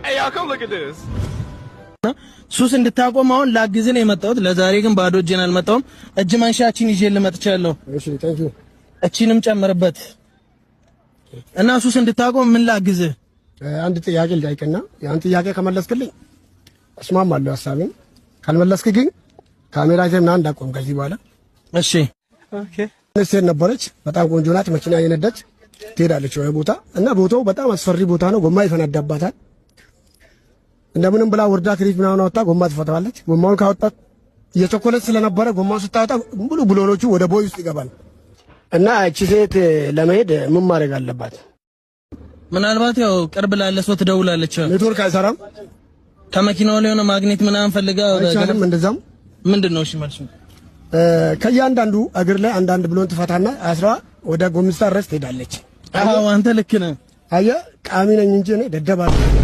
Hey, y'all, come look at this. ሱስ እንድታቆም አሁን ላግዝህ ነው የመጣሁት። ለዛሬ ግን ባዶ እጄን አልመጣሁም። እጅ መንሻችን ይዤ ልመጥቻለሁ። እሺ፣ thank you። እቺንም ጨምርበት እና ሱስ እንድታቆም ምን ላግዝህ? አንድ ጥያቄ ልጠይቅና ያን ጥያቄ ከመለስክልኝ እስማማለሁ ሀሳቤን። ካልመለስክ ግን ካሜራ ይዘህ ምናምን እንዳቆም ከዚህ በኋላ። እሺ። Okay. ሴት ነበረች፣ በጣም ቆንጆ ናት። መኪና እየነዳች ትሄዳለች የሆነ ቦታ እና ቦታው በጣም አስፈሪ ቦታ ነው። ጎማ ይፈነዳባታል። እንደምንም ብላ ወርዳ ክሪክ ምናምን አወጣ፣ ጎማ ትፈታዋለች። ጎማውን ካወጣት እየቸኮለች ስለነበረ ጎማውን ስታወጣ ሙሉ ብሎኖቹ ወደ ቦይ ውስጥ ይገባል። እና እቺ ሴት ለመሄድ ምን ማድረግ አለባት? ምናልባት ያው ቅርብ ላለ ሰው ትደውላለች። ኔትወርክ አይሰራም። ከመኪናው ላይ የሆነ ማግኔት ምናምን ፈልጋ አይቻልም። እንደዛም ምንድን ነው? እሺ መልሱ። ከእያንዳንዱ እግር ላይ አንዳንድ ብሎን ትፈታና አስራ ወደ ጎሚስታ ድረስ ትሄዳለች። አዎ፣ አንተ ልክ ነህ። አየህ፣ ቃሚ ነኝ እንጂ እኔ ደደብ አይደለሁም።